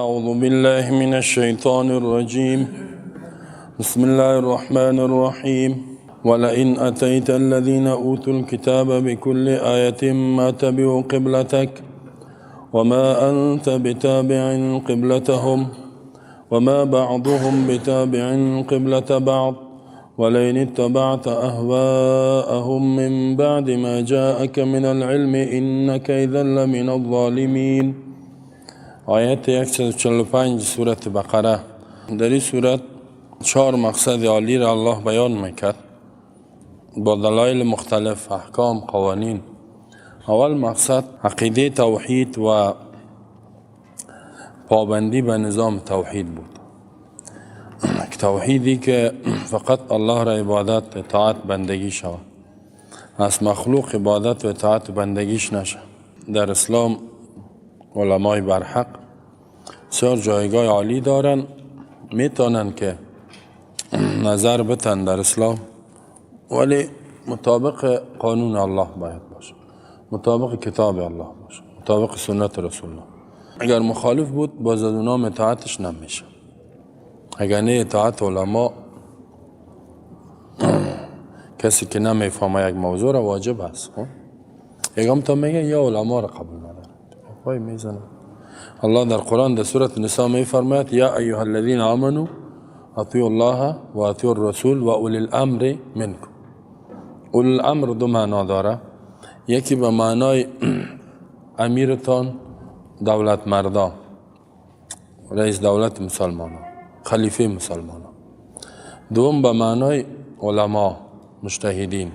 أعوذ بالله من الشيطان الرجيم. بسم الله الرحمن الرحيم. ولئن أتيت الذين أوتوا الكتاب بكل آية ما تبعوا قبلتك وما أنت بتابع قبلتهم وما بعضهم بتابع قبلة بعض ولئن اتبعت أهواءهم من بعد ما جاءك من العلم إنك إذا لمن الظالمين. آیت 145 سورة بقره. در این سورت چهار مقصد عالی را الله بیان میکرد با دلایل مختلف، احکام، قوانین. اول مقصد عقیده توحید و پابندی به نظام توحید بود، توحیدی که فقط الله را عبادت، اطاعت، بندگی شود، از مخلوق عبادت و اطاعت و بندگیش نشه. در اسلام علمای برحق بسیار جایگاه عالی دارن، میتونن که نظر بتن در اسلام، ولی مطابق قانون الله باید باشه، مطابق کتاب الله باشه، مطابق سنت رسول الله. اگر مخالف بود، باز از اونام اطاعتش نمیشه. اگر نه، اطاعت علما، کسی که نمیفهمه یک موضوع را، واجب است. یکم تا میگه یا علما را قبول نداره، پای میزنه. الله در قرآن در سورة نساء میفرماید: یا ایها الذین آمنوا اطیعوا الله و اطیعوا الرسول و اولی الامر منکم. اولی الامر دو معنا داره. یکی به معنای امیرتان، دولت مردا، رئیس دولت مسلمان، خلیفه مسلمان. دوم به معنای علما، مجتهدین.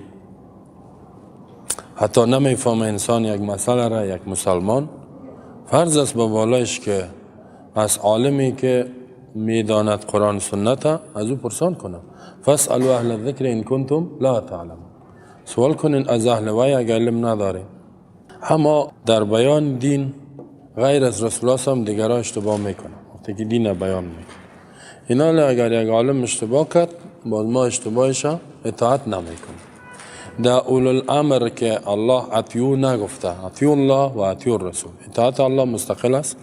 حتی نمیفهمه انسان یک مسئله را، یک مسلمان فرض است به بالایش که از عالمی که میداند قرآن و سنت، از او پرسان کنه. فاسألوا اهل الذکر ان کنتم لا تعلمون. سوال کنین از اهل وحی اگر علم ندارین. اما در بیان دین غیر از رسول الله هم دیگران اشتباه میکنه. وقتی که دین بیان میکنه، اینا اگر یک عالم اشتباه کرد، باز ما اشتباهش اطاعت نمیکنه. در اول الامر که الله اطیعوا نگفته، اطیعوا الله و اطیعوا الرسول. اطاعت الله مستقل است،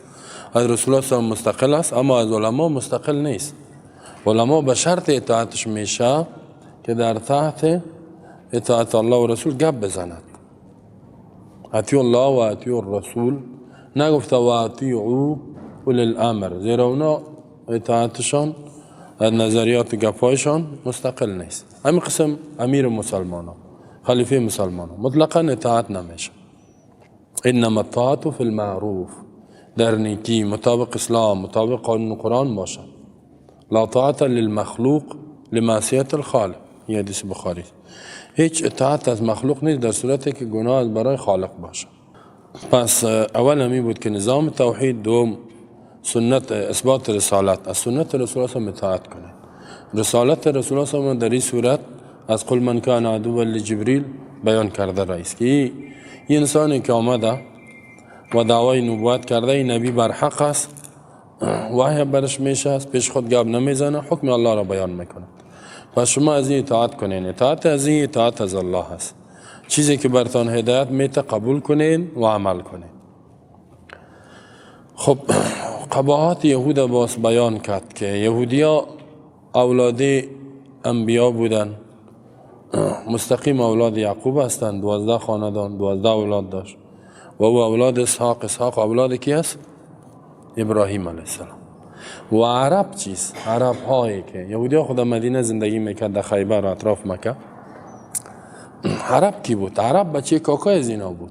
از رسول الله مستقل است، اما از علما مستقل نیست. علما به شرط اطاعتش میشه که در تحت اطاعت الله و رسول گپ بزند. اطیعوا الله و اطیعوا الرسول، نگفته و اطیعوا اولی الامر، زیرا اونا اطاعتشان از نظریات و گپایشان مستقل نیست. همین قسم امیر مسلمان، خلیفه مسلمان، مطلقا اطاعت نمیشه. انما الطاعت فی المعروف، در نیکی، مطابق اسلام، مطابق قانون قرآن باشد. لا طاعت للمخلوق لمعصیت الخالق. این حدیث بخاری. هیچ اطاعت از مخلوق نیست در صورتی که گناه از برای خالق باشه. پس اول همی بود که نظام توحید. دوم سنت، اثبات رسالت. از سنت رسول الله اطاعت کنید. رسالت رسول الله در این سورت از قل من کان عدوا لجبریل بیان کرده رئیس که این انسانی که آمده و دعوای نبوت کرده، این نبی بر حق است، وحی برش میشه است، پیش خود گپ نمیزنه، حکم الله را بیان میکنه. پس شما از این اطاعت کنین. اطاعت از این اطاعت از الله است. چیزی که برتان هدایت میته قبول کنین و عمل کنین. خب، قباحت یهود باز بیان کرد که یهودیا اولاد انبیا بودن، مستقیم اولاد یعقوب هستند. 12 خاندان، 12 اولاد داشت و او اولاد اسحاق. اسحاق اولاد کی است؟ ابراهیم علیه السلام. و عرب چیست؟ عرب هایی که یهودی ها خود مدینه زندگی میکرد، در خیبر و اطراف مکه. عرب کی بود؟ عرب بچه کاکای از اینا بود،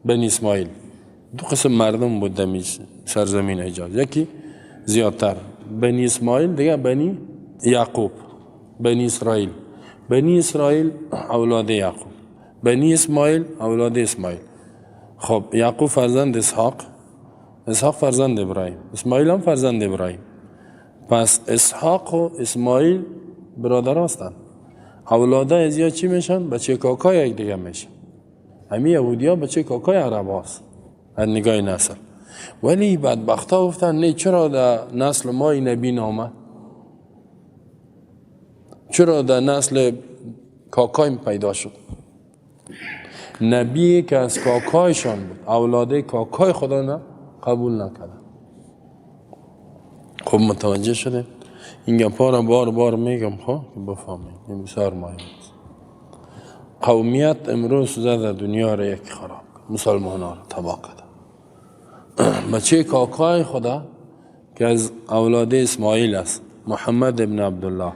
بنی اسماعیل. دو قسم مردم بود در سرزمین حجاز، یکی زیادتر بنی اسماعیل، دیگه بنی یعقوب، بنی اسرائیل. بنی اسرائیل اولاد یعقوب، بنی اسماعیل اولاد اسماعیل. خب، یعقوب فرزند اسحاق، اسحاق فرزند ابراهیم، اسماعیل هم فرزند ابراهیم. پس اسحاق و اسماعیل برادر هستند. اولاده از یا چی میشن؟ بچه کاکای یک دیگه میشن. همین یهودی ها بچه کاکای عرب هاست از نگاه نسل. ولی بدبختا گفتن نه، چرا در نسل ما این نبی نامد؟ چرا در نسل کاکایم پیدا شد؟ نبی که از کاکایشان بود، اولاده کاکای خدا نه، قبول نکردن. خب متوجه شده؟ این گپا را بار بار میگم خب که بفهمید، این بسیار مهم است. قومیت امروز زده دنیا را یکی خراب کرد، مسلمان ها را تباه کرد. بچه کاکای خدا که از اولاد اسماعیل است، محمد ابن عبدالله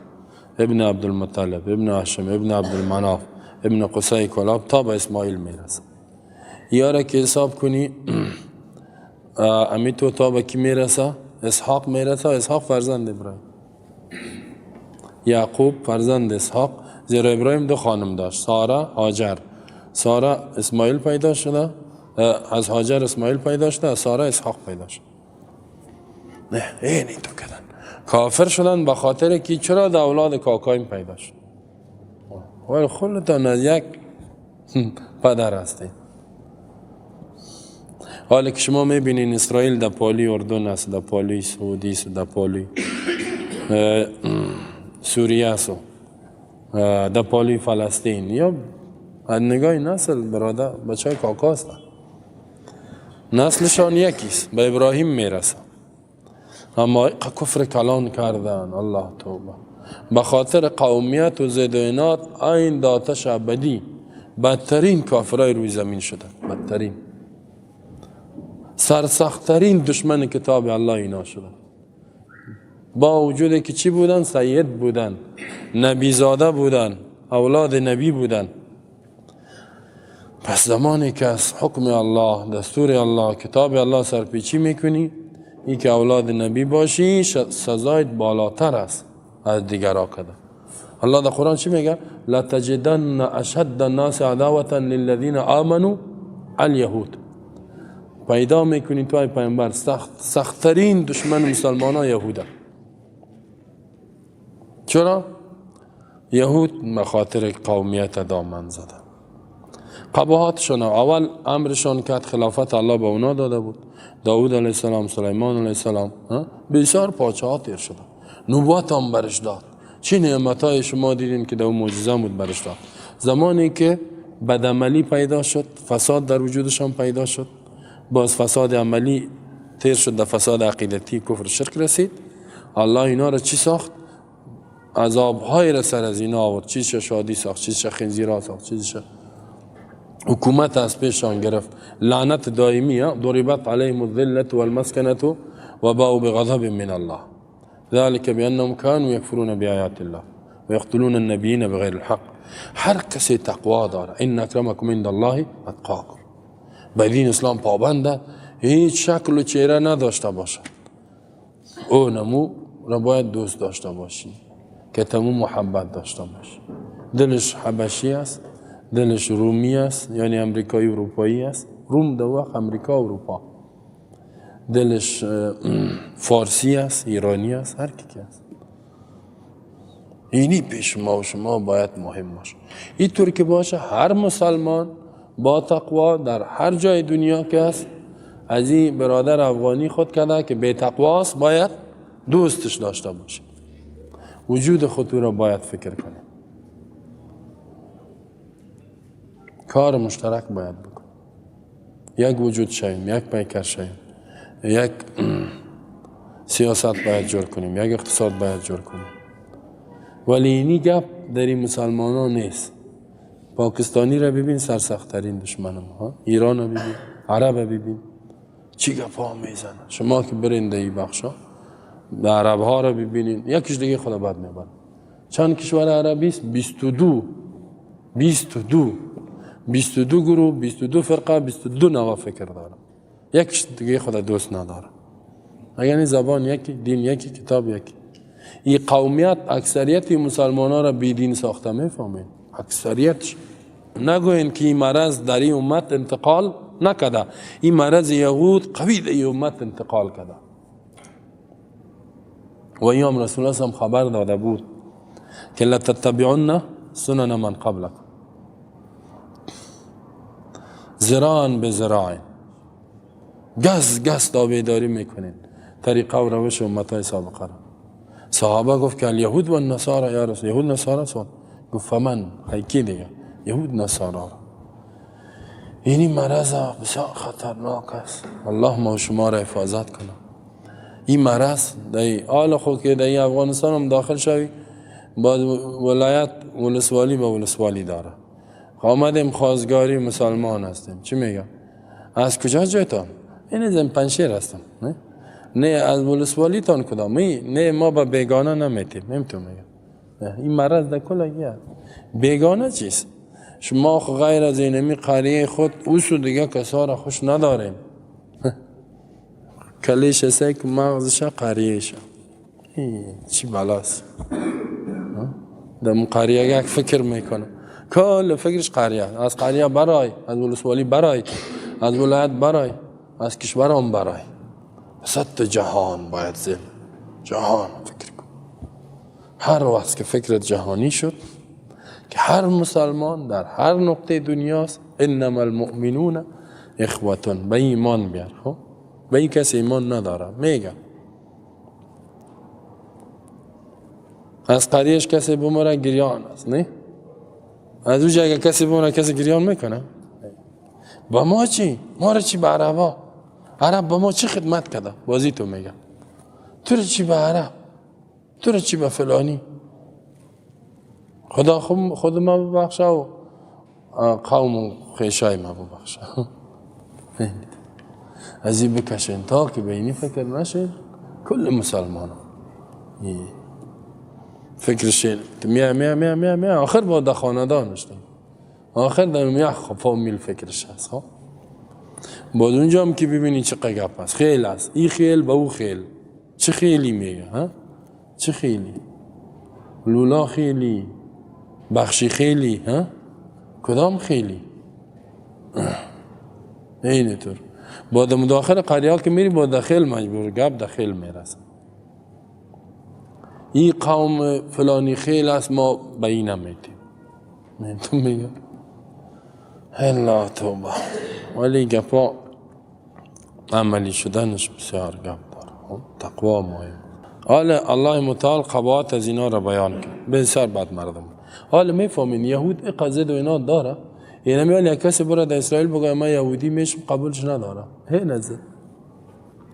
ابن عبدالمطلب ابن هاشم ابن عبدالمناف ابن قصی کلاب تا به اسماعیل میرسه. یاره که حساب کنی امی تو تا به کی میرسه؟ اسحاق میرسه. اسحاق فرزند ابراهیم، یعقوب فرزند اسحاق. زیرا ابراهیم دو خانم داشت، سارا، هاجر. سارا اسماعیل پیدا شده، از هاجر اسماعیل پیدا شده، از سارا اسحاق پیدا شده. نه اینی تو کردن کافر شدن به خاطر که چرا در اولاد کاکایم پیدا شد. ولی خودتان از یک پدر هستید. حالا که شما میبینین اسرائیل در پالی اردن است، در پالی سعودی است، در پالی سوریه است، در پالی فلسطین، یا از نگاه نسل برادر بچه کاکا هستند، نسلشان یکیست، به ابراهیم میرسه. اما کفر کلان کردن، الله توبه، به خاطر قومیت و زدینات این داتش ابدی بدترین کافرای روی زمین شدن، بدترین سرسختترین دشمن کتاب الله اینا شدن. با وجود که چی بودن؟ سید بودن، نبیزاده بودن، اولاد نبی بودن. پس زمانی که از حکم الله، دستور الله، کتاب الله سرپیچی میکنی، این که اولاد نبی باشی سزایت بالاتر است از دیگرها کده. الله در قرآن چی میگه؟ لتجدن اشد الناس عداوة للذین آمنوا الیهود. پیدا میکنی تو ای پیامبر سختترین دشمن مسلمان ها یهوده. چرا؟ یهود مخاطر قومیت دامن زدن، قباحتشان اول امرشان کرد، خلافت الله به اونا داده بود، داود علیه السلام، سلیمان علیه السلام، بسیار پاچه ها تیر شده، نبوت هم برش داد. چه نعمت های شما دیدین که در اون معجزه بود برش داد. زمانی که بدعملی پیدا شد، فساد در وجودشان پیدا شد، باز فساد عملی تیر شد، در فساد عقیدتی کفر شرک رسید. الله اینا را چی ساخت؟ عذاب های را سر از اینا آورد. چیزش شادی ساخت، چیزش خنزیرا ساخت، چیزش حکومت از پیشان گرفت. لعنت دائمی، ضربت علیهم الذلة والمسکنة وباءوا بغضب من الله ذلك بأنهم كانوا يكفرون بآيات الله ويقتلون النبيين بغير الحق. هر کسی تقوا داره، ان اکرمکم عند الله اتقاکم، به دین اسلام پابنده، هیچ شکل و چهره نداشته باشد، او نمو را باید دوست داشته باشی که تمو محبت داشته باشی. دلش حبشی است، دلش رومی است، یعنی امریکایی اروپایی است، روم در وقت امریکا اروپا، دلش فارسی است، ایرانی است، هر کی که است. اینی پیش ما و شما باید مهم باشه. اینطور که باشه هر مسلمان با تقوا در هر جای دنیا که است، از این برادر افغانی خود کده که بی تقواست باید دوستش داشته باشه. وجود خود را باید فکر کنیم، کار مشترک باید بکنیم، یک وجود شویم، یک پیکر شویم، یک سیاست باید جور کنیم، یک اقتصاد باید جور کنیم. ولی اینی گپ در این مسلمان ها نیست. پاکستانی را ببین، سرسخت‌ترین دشمن ما، ایران را ببین، عرب را ببین، چی گپ ها میزنه. شما که برین در این بخشا عرب ها را ببینین، یکیش دیگه خدا بد میبره. چند کشور عربی است؟ 22 گروه، 22 فرقه، 22 نوع فکر داره. یکیش دیگه خدا دوست نداره. یعنی زبان یکی، دین یکی، کتاب یکی. این قومیت اکثریت مسلمان ها را بی دین ساخته، میفهمین؟ اکثریتش. نگوین که این مرض در این امت انتقال نکده، این مرض یهود قوی در این امت انتقال کرده. و این هم رسول الله هم خبر داده بود که لتتبعن سنن من قبلکم ذراعا به ذراع، گز گز تابعداری میکنین طریقه و روش امتهای سابقه را. صحابه گفت که الیهود و النصارى یا رسول، یهود نصارا سوال گفت فمن، کی دیگه؟ یهود نصارا. اینی مرض بسیار خطرناک است. الله ما شما را حفاظت کنه. این مرض در حال خود که در افغانستان هم داخل شوی باز ولایت ولسوالی با ولسوالی داره. آمدیم خواستگاری مسلمان هستیم، چی میگم؟ از کجا جایتان؟ این از پنشیر هستم. نه نه از ولسوالی تان کدام؟ نه ما با بیگانه نمیتیم. نمیتونم میگم این مرض در کل هست. بیگانه چیست؟ شما غیر از اینمی قریه خود اوسو دیگه کسا را خوش نداریم. کلیش سک مغزش قریهش چی بلاست. در قریه یک فکر میکنه، کل فکرش قریه، از قریه برای، از ولسوالی برای، از ولایت برای، از کشورم برای، ست جهان باید زل جهان فکر کن. هر وقت که فکرت جهانی شد که هر مسلمان در هر نقطه دنیاست، انما المؤمنون اخوتون، به ایمان بیار. خب به این کسی ایمان نداره میگه از قریهش کسی بمره گریان است، نه؟ از اونجا اگه کسی بمره کسی گریان میکنه؟ با ما چی؟ ما را چی به عربا؟ عرب با ما چی خدمت کرده؟ بازی تو میگم تو را چی به عرب؟ تو را چی به فلانی؟ خدا خود ما ببخشه و قوم و خویشای ما ببخشه. از این بکشین تا که به اینی فکر نشه کل مسلمان ها فکرش میا میا میا میا میا آخر با در خاندانش آخر در میا فامیل فکرش هست. خب باز اونجا هم که ببینی چه گپ هست، خیل هست، این خیل با او خیل، چه خیلی میگه ها؟ چه خیلی؟ لولا خیلی، بخشی خیلی، ها؟ کدام خیلی؟ اینطور با مداخل قریه که میری با دخیل مجبور گپ دخیل میرسه. این قوم فلانی خیل است ما به این نمیتیم. تو میگم الله توبه. ولی گپا عملی شدنش بسیار گپ داره. تقوا مهم. حالا الله متعال قباحت از اینا را بیان کرد. بسیار بد مردم. حالا میفهمین یهود قضیه و اینا داره. یعنی میاد یک کسی بره در اسرائیل بگه من یهودی میشم قبولش نداره. هی نزد.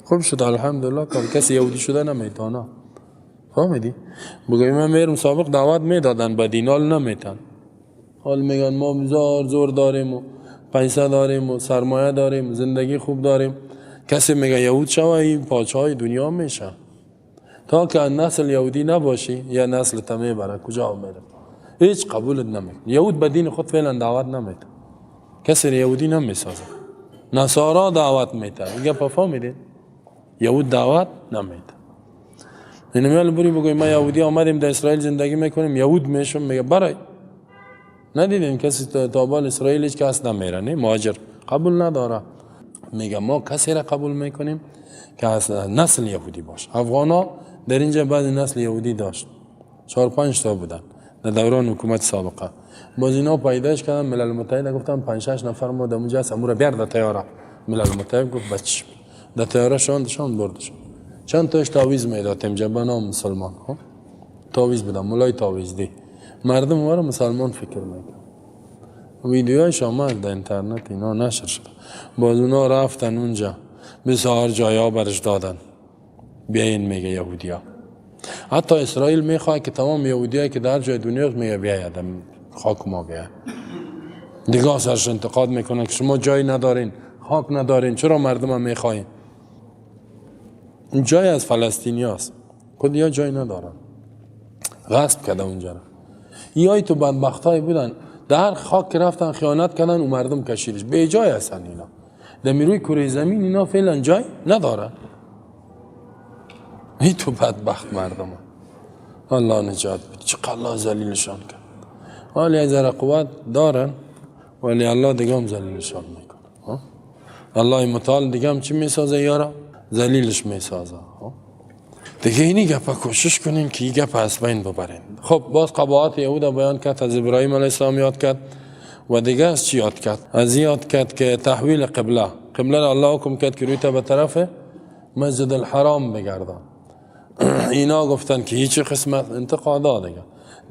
خوب شد الحمدلله که کسی یهودی شده نمیتونه. فهمیدی؟ بگه من میرم سابق دعوت میدادن به دینال نمیتن. حال میگن ما زار زور داریم و پیسه داریم و سرمایه داریم، زندگی خوب داریم. کسی میگه یهود شوه این پاچهای دنیا میشه. تا که نسل یهودی نباشی یا نسل تا میبره کجا میره؟ هیچ قبولت نمیکنه. یهود به دین خود فعلا دعوت نمیده. کسی یهودی نمیسازه. نصارا دعوت میده. میگه فهمیدین؟ یهود دعوت نمیده. یعنی میال بری بگوی ما یهودی آمدیم در اسرائیل زندگی میکنیم یهود میشم، میگه برای ندیدین کسی تا بال اسرائیل هیچ کس نمیره، نه مهاجر قبول نداره. میگه ما کسی را قبول میکنیم که از نسل یهودی باشه. افغانا در اینجا بعضی نسل یهودی داشت، 4-5 تا بودن در دوران حکومت سابقه. باز اینا پیداش کردن ملل متحد گفتن 5-6 نفر ما در اونجا هست، امورا بیار در طیاره. ملل متحد گفت بچ در طیاره شان بردشان. چند تاش تعویض میداد اینجا به نام مسلمان، ها تعویض بدم مولای تعویض دی مردم ما رو مسلمان فکر میکنن. ویدیوهایش آمد در اینترنت اینا نشر شد. باز اونا رفتن اونجا بسیار جایا برش دادن بیاین میگه یهودیا. حتی اسرائیل میخواد که تمام یهودیایی که در جای دنیا میگه بیاید خاک ما بیاید. دیگه سرش انتقاد میکنن که شما جای ندارین، خاک ندارین، چرا مردم هم میخواین؟ این جای از فلسطینی هست، کدیا جای ندارن، غصب کرده اونجا را. یای تو بدبختای بودن در خاک رفتن خیانت کردن و مردم کشیدش. به جای هستن اینا در میروی کره زمین، اینا فعلا جای ندارن. ای تو بدبخت مردم، الله نجات بده. چقدر الله ذلیلشان کرد. حالا یه ذره قوت دارن ولی الله دیگه هم ذلیلشان میکنه. الله متعال دیگه هم چی میسازه یارا؟ ذلیلش میسازه. دیگه اینی گپا کوشش کنین که این گپ از بین ببرین. خب باز قباحت یهود بیان کرد، از ابراهیم علیه السلام یاد کرد و دیگه از چی یاد کرد؟ از یاد کرد که تحویل قبله، قبله را الله حکم کرد که روی تا به طرف مسجد الحرام بگردان. اینا گفتن که هیچ قسمت انتقادا دیگه.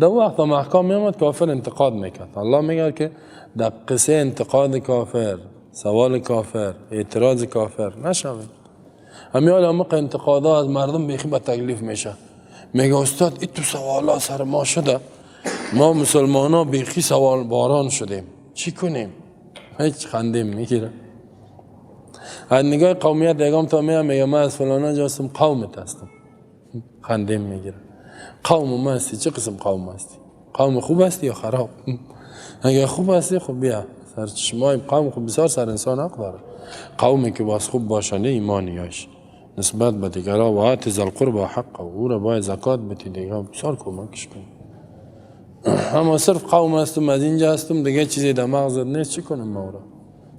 در وقت محکم میامد کافر انتقاد میکرد. الله میگه که در قصه انتقاد کافر، سوال کافر، اعتراض کافر نشوید. همیال هم انتقادا از مردم بیخی به تکلیف میشه. میگه استاد این تو سوالا سر ما شده، ما مسلمان ها بیخی سوال باران شدیم، چی کنیم؟ هیچ خندیم میگیره. از نگاه قومیت یگام تا میام میگه من از فلان جا هستم، قومت هستم، خندیم میگیره. قوم ما هستی، چه قسم قوم هستی؟ قوم خوب هستی یا خراب؟ اگه خوب هستی خب بیا سر چشمای قوم خوب، بسیار سر انسان حق داره. قومی که باز خوب باشنده ایمانیاش نسبت به دیگرا و آت ذی القربی حقه، او را باید زکات بدی دیگه، بسیار کمکش کنی. اما صرف قوم هستم از اینجا هستم دیگه چیزی در مغزت نیست، چی کنم ما را؟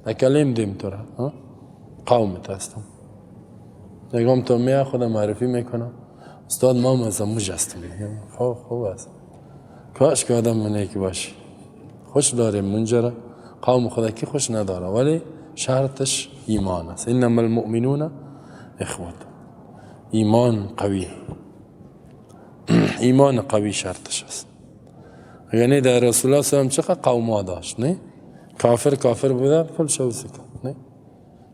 تکلیم دیم تو را قومت هستم. یگام تو میای خودم معرفی میکنم، استاد ما از موج هستم. خوب خوب است، کاش که آدم منه که باشی. خوش داریم منجره قوم خدا کی خوش نداره، ولی شرطش ایمان است. انما المؤمنون اخوة. ایمان قوی، ایمان قوی شرطش است. یعنی در رسول الله صلی الله علیه و چقدر قوم داشت، نه؟ کافر کافر بوده کل شو سکت، نه؟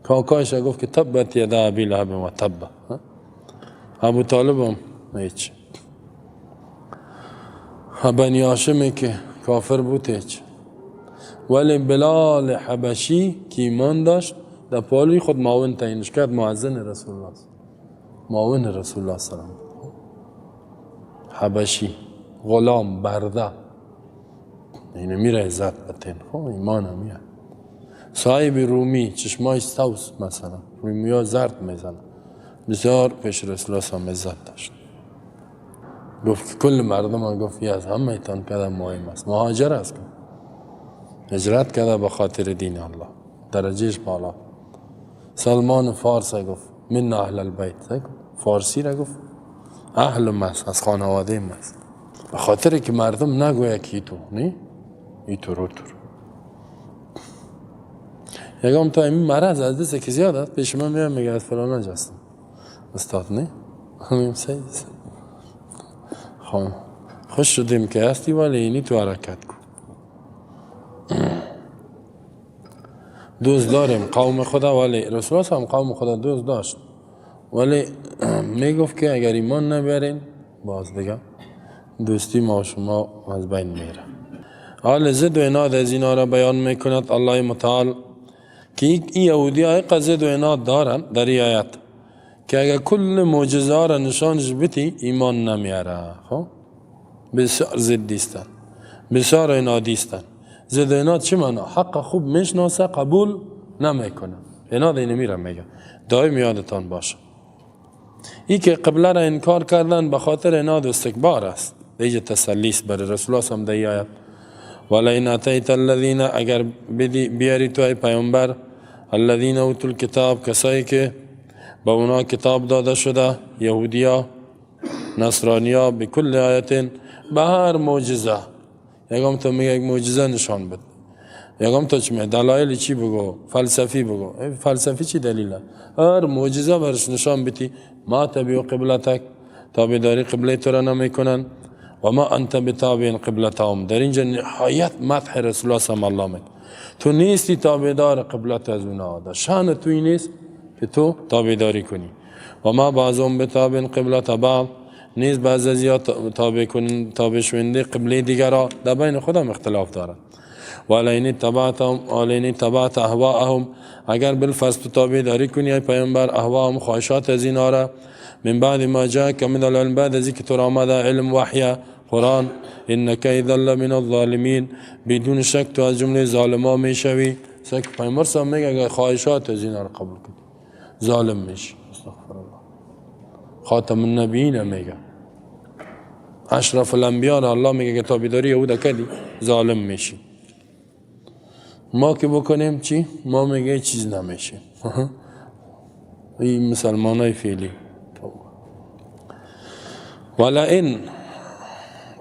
کاکایش گفت که تبت یدا ابی لهب و تب. ابو طالب هم هیچ. بنی هاشمی که کافر بود هیچ. ولی بلال حبشی که ایمان داشت در پالوی خود معاون تعیینش کرد، مؤذن رسول الله، معاون رسول الله صلی الله علیه و حبشی غلام برده، اینو میره عزت بتین. خب ایمان هم میاد. صاحب رومی چشمای سوس مثلا، رومی ها زرد میزنه، بسیار پیش رسول الله صلی عزت داشت. گفت که کل مردم ها گفت از همه تان کده مهم است، مهاجر است، هجرت کرده به خاطر دین الله، درجهش بالا. سلمان فارس گفت من اهل البیت، فارسی را گفت اهل ماست، از خانواده ماست، به خاطر که مردم نگوید که تو نه ای تو رو تو. یگام تا این مرض از دست که زیاد است پیش من میام میگه از فلان هستم استاد، نه همین سیز. خب خوش شدیم که هستی، ولی اینی تو حرکت کن. دوست داریم قوم خدا، ولی رسول الله هم قوم خدا دوست داشت، ولی میگفت که اگر ایمان نبرین باز دیگه دوستی ما و شما از بین میره. حال زد و عناد از اینا را بیان میکند الله متعال که این یهودی های زد و عناد دارن در این آیت که اگر کل معجزه را نشانش بتی ایمان نمیاره. خب بسیار ضدیستن، بسیار عنادیستن. ضد عناد چی معنا؟ حق خوب میشناسه قبول نمیکنه، عناد اینو میره میگه. دائم یادتان باشه ای که قبله را انکار کردن به خاطر عناد و استکبار است. دیگه تسلی است برای رسول الله هم در آیت. ولئن اتیت الذین، اگر بیاری تو ای پیامبر، الذین اوتوا الکتاب، کسایی که به اونا کتاب داده شده، یهودیا نصرانیا، بکل آیت، به هر معجزه. یکم تو میگه یک معجزه نشان بده، یکم تو چی میگه دلایل چی بگو، فلسفی بگو، فلسفی چی دلیله؟ هر معجزه برش نشان بدی، ما تبع قبلتک، تابعداری قبله تو را نمیکنن، و ما انت بتابع قبلتهم. در اینجا نهایت مدح رسول الله صلی الله علیه و تو نیستی تابعدار قبلت از اونها، در شأن توی نیست که تو تابعداری کنی. و ما بعضهم بتابع قبلت بعض، نیز بعض از یا تابع شونده قبله دیگرا، در بین خودم اختلاف دارن. ولئن تبعت اهواءهم، اگر بالفرض تو تابعداری کنی ای پیامبر اهواهم، خواهشات از اینا را، من بعد ما جاءک من العلم، بعد از اینکه تو را آمده علم وحی قرآن، انک اذا لمن الظالمین، بدون شک تو از جمله ظالما میشوی. سک پیامبر صلی میگه اگر خواهشات از اینا را قبول کنی ظالم میشی. استغفر الله. خاتم النبیین میگه، اشرف الانبیا را الله میگه که تابعداری یهود کردی ظالم میشی. ما که بکنیم چی؟ ما میگه چیز نمیشه. این مسلمان های فعلی. ولئن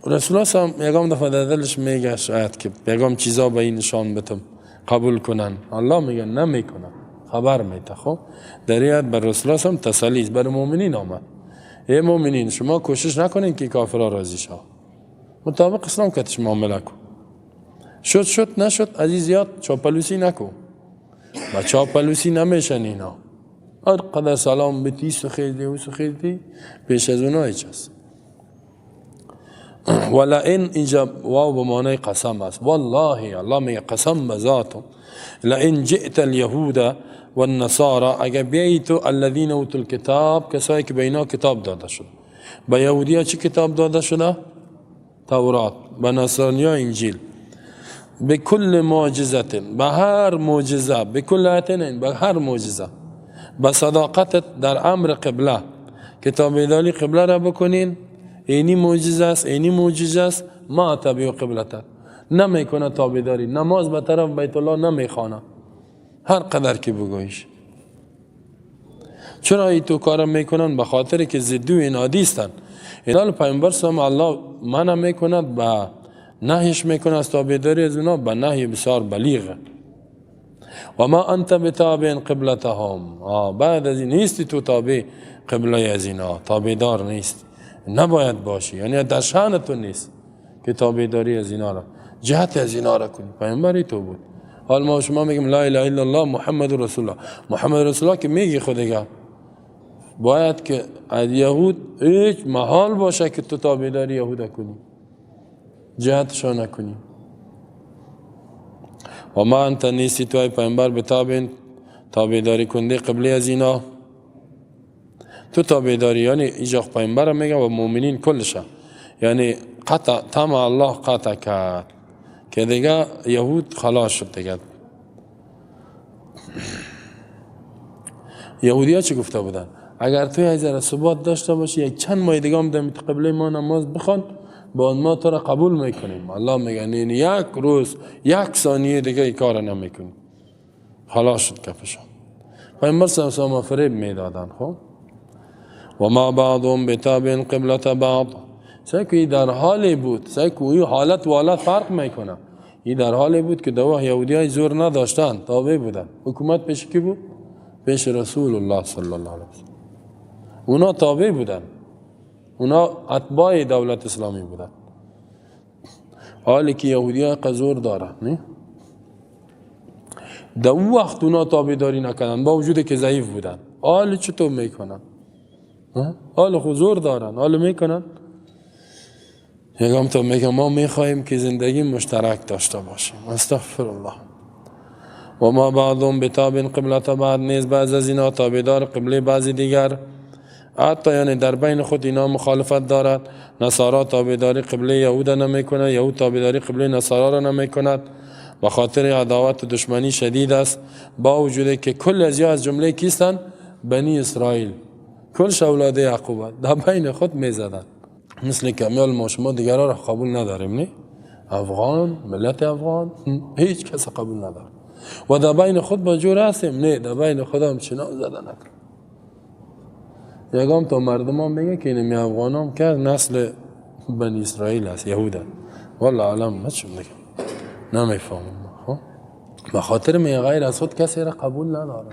رسول الله صلی یکم دفعه در دلش میگه شاید که یکم چیزا به این نشان بتم قبول کنن، الله میگه نمیکنن، خبر میده. خب در این بر رسول الله صلی تسلی است، بر مؤمنین آمد. ای مؤمنین شما کوشش نکنین که کافرها راضی شوند، مطابق اسلام کتش معامله کن. شد شد، نشد عزیز یاد چاپلوسی نکن. با چاپلوسی نمیشن اینا. هر قدر سلام بتی سخیدی و سخیدی پیش از اونها هیچ است. ولئن اینجا واو به معنای قسم است. والله الله میگه قسم به ذاتم، لئن جئت اليهود والنصارى، اگر بیایی تو الذین اوتوا الکتاب، کسایی که به اینا کتاب داده شده. به یهودیا چی کتاب داده شده؟ تورات. به نصرانیا انجیل. به کل معجزه، به هر معجزه، به کل آیت، به هر معجزه، به صداقت در امر قبله که تابعداری قبله را بکنین، اینی معجزه است، اینی معجزه است. ما تابع قبلته نمیکنه تابعداری، نماز به طرف بیت الله نمیخوانه، هر قدر که بگویش. چرا ای تو کارم میکنن؟ به خاطر که ضدو اینادی هستند. اینال پیامبر صلی الله منع میکند، به نهیش میکنه از تابعداری از اونا، به نهی بسیار بلیغ. و ما انت بتابع قبلتهم، بعد از این نیستی تو تابع قبله از اینا، تابعدار نیست، نباید باشی، یعنی در شأن تو نیست که تابعداری از اینا را، جهت از اینا را کنی. پیامبری تو بود. حال ما شما میگیم لا اله الا الله محمد رسول الله، محمد رسول الله که میگی خودگاه باید که از یهود هیچ محال باشه که تو تابعداری یهود کنی، جهتشان نکنی. و ما انت نیستی تو ای پیامبر بتابع تابعداری کنده قبله از اینا، تو تابعداری، یعنی اینجا پیامبر میگه و مؤمنین کلشه، یعنی قطع تم الله قطع کرد که دیگه یهود خلاص شد دیگه. یهودی ها چی گفته بودن؟ اگر توی از ذره ثبات داشته باشی یک چند ماه دیگه هم در قبله ما نماز بخوان، با ما تو را قبول میکنیم. الله میگه نه، یک روز یک ثانیه دیگه این کار نمیکنیم، خلاص شد کفشان. پیامبر صلی الله علیه و فریب میدادن. خب و ما بعضهم بتابع قبلة بعض، سعی در حالی بود، سعی این حالت و حالت فرق میکنه. این در حالی بود که دو یهودی های زور نداشتن، تابع بودن. حکومت پیش کی بود؟ پیش رسول الله صلی الله علیه و سلم. اونا تابع بودن، اونا اتباع دولت اسلامی بودن. حالی که یهودی ها قزور دارن، نه؟ در او وقت اونا تابعداری نکردن با وجود که ضعیف بودن. حال چطور میکنن؟ حال خود زور دارن، حال میکنن. یکم تا میگم ما میخواهیم که زندگی مشترک داشته باشیم. استغفر الله. و ما بعضهم بتابع قبلة بعض، نیز بعض از اینا تابعدار قبله بعض دیگر، حتی یعنی در بین خود اینا مخالفت دارد. نصارا تابعداری قبله یهود نمیکنه، یهود تابعداری قبله نصارا را نمیکند، به خاطر عداوت و دشمنی شدید است. با وجود که کل از از جمله کیستند؟ بنی اسرائیل، کلش اولاد یعقوب، در بین خود میزدند. مثل کمیال ما شما دیگران را قبول نداریم، نه؟ افغان، ملت افغان هیچ کس قبول نداره و در بین خود با جور هستیم، نه در بین خودم چنان زده نکن. یکم تا مردم هم میگه که اینمی افغان هم که نسل بنی اسرائیل است، یهود. والله عالم ما چه میگم نمیفهمم. خب به خاطر می غیر از خود کسی را قبول نداره،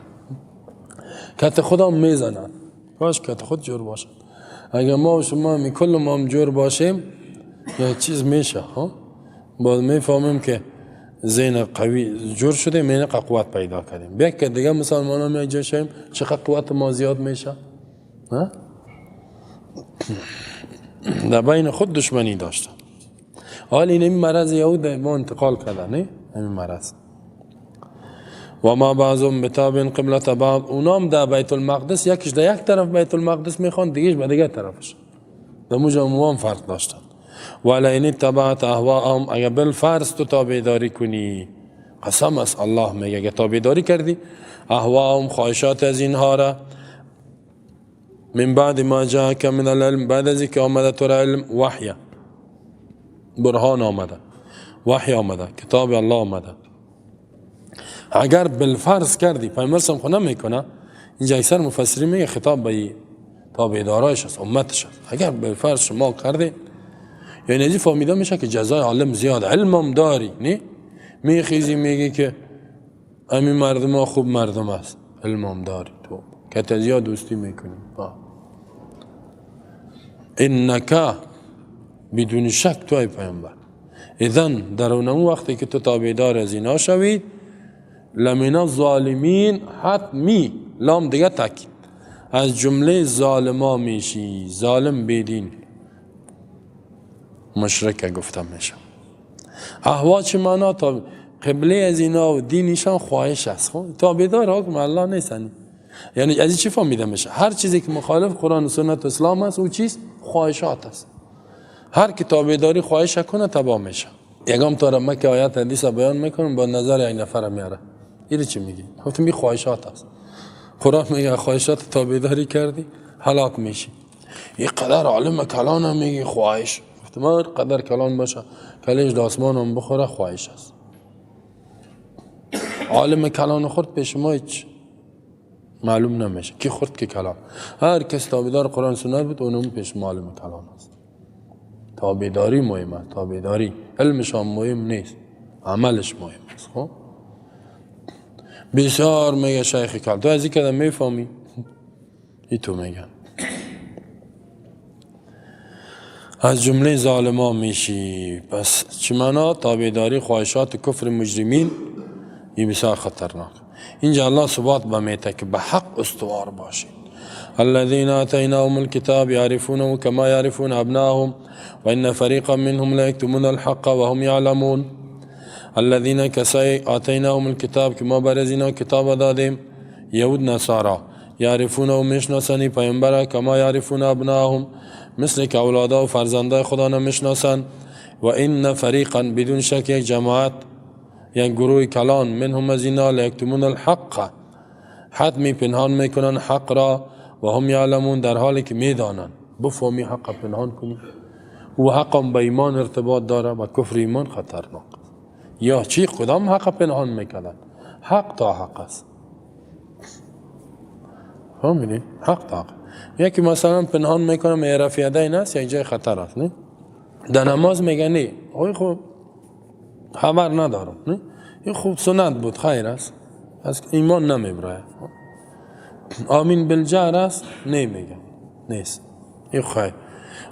کت خودم میزنن. کاش کت خود جور باشد. اگر ما و شما می کل ما هم جور باشیم یک چیز میشه. ها باز میفهمیم که زین قوی جور شده، می قوت پیدا کردیم. بیا که دیگه مسلمان ها می جا شیم چقدر قوت ما زیاد میشه. ها در بین خود دشمنی داشتن. حال این مرض یهود ما انتقال کرده، نه این مرض. و ما بعضهم بتابع قبلة بعض، اونام در بیت المقدس یکیش در یک طرف بیت المقدس میخوان، دیگهش به دیگه طرفش، در موجه هم فرق داشتن. ولئن اتبعت اهواءهم، اگر بالفرض تو تابعداری کنی، قسم است الله میگه اگر تابعداری کردی اهواءهم، خواهشات از اینها را، من بعد ما جاءك من العلم، بعد از اینکه آمده تو را علم، وحی برهان آمده، وحی آمده، کتاب الله آمده، اگر بالفرض کردی، پیامبر صلی الله نمیکنه. اینجا اکثر مفسرین میگه خطاب به تابعدارایش است، امتش است. اگر بالفرض شما کردی، یعنی از فهمیده میشه که جزای عالم زیاد، علمم داری، نه میخیزی میگی که همین مردم ها خوب مردم است، علمم داری تو که تزیاد دوستی میکنی. انک بدون شک تو ای پیامبر، اذن در اون وقتی که تو تابعدار از اینا شوید، لمن الظالمین، حتمی لام دیگه تاکید، از جمله ظالما میشی. ظالم بیدین مشرک گفتم میشه. اهوا چه معنا؟ تا قبله از اینا و دینشان خواهش است. خب تابعدار حکم الله نیستن. یعنی از چی فهمیده میشه؟ هر چیزی که مخالف قرآن و سنت و اسلام است او چیز خواهشات است. هر که تابعداری خواهش کنه تباه میشه. یکم تا ما که آیات حدیث بیان میکنم با نظر یک نفر میاره، اینو چی میگی؟ گفتم این خواهشات است. قرآن میگه خواهشات تابعداری کردی هلاک میشی. این قدر عالم کلان میگی خواهش. گفتم هر قدر کلان باشه کلش د آسمان هم بخوره خواهش است. عالم کلان خورد پیش ما هیچ معلوم نمیشه کی خورد کی کلان. هر کس تابعدار قرآن سنت بود اونم پیش معلم کلان است. تابعداری مهم است، تابعداری علمش هم مهم نیست، عملش مهم است. خب بسیار میگه شیخ کلان، تو از این کدام میفهمی؟ ای تو میگن از جمله ظالما میشی. پس چی معنا؟ تابعداری خواهشات کفر مجرمین این بسیار خطرناک. اینجا الله ثبات بمیته که به حق استوار باشید. الذين آتيناهم الكتاب يعرفونه كما يعرفون أبناءهم وإن فريقا منهم ليكتمون الحق وهم يعلمون. الذين کسای آتیناهم الکتاب که ما بر از اینا کتاب دادیم، یهود نصارا، یعرفونه میشناسند پیامبر کما یعرفون ابناءهم، مثل که اولادا و فرزندای خدا نمیشناسند. و این فریقا، بدون شک یک جماعت، یک گروه کلان، منهم از اینا لیکتمون الحق، حتمی پنهان میکنن حق را، و هم یعلمون، در حالی که میدانن. بفهمی حق پنهان کنی و حقم به ایمان ارتباط داره و کفر ایمان خطرناک. یا چی کدام حق پنهان میکردن؟ حق تا حق است. فهمیدی؟ حق تا حق. یکی مثلا پنهان میکنه معرف یدین است، یک جای خطر است. نه در نماز میگه نه اوی خب خبر ندارم، نه این خوب سنت بود خیر است، از ایمان نمیبره. آمین بالجهر است، نمیگه نیست، این خیر.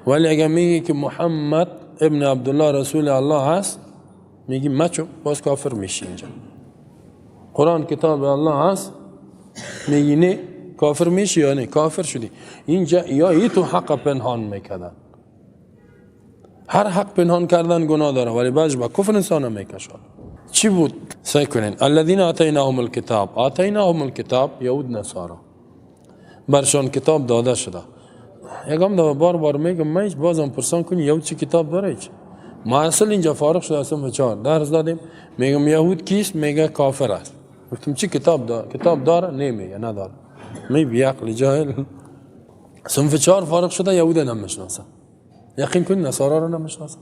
ولی اگر میگه که محمد ابن عبدالله رسول الله هست، میگی مچو باز کافر میشی. اینجا قرآن کتاب الله هست، میگی نه کافر میشی یا نه کافر شدی. اینجا یا ای تو حق پنهان میکردن، هر حق پنهان کردن گناه داره، ولی بعض با کفر انسان میکشد. چی بود؟ سعی کنین. الذین آتیناهم الکتاب، آتیناهم الکتاب یهود نصارا، برشان کتاب داده شده. یکم دفعه بار بار میگم من هیچ بازم پرسان کنی یهود چی کتاب داره؟ هیچ. ما اصل اینجا فارغ شده هستم 4 درس دادیم، میگم یهود کیست؟ میگه کافر است. گفتم چی کتاب داره؟ کتاب داره؟ نمیگه نداره. می بی عقل جاهل. صنف 4 فارغ شده یهود نمیشناسه. یقین کن نصارا رو نمیشناسه.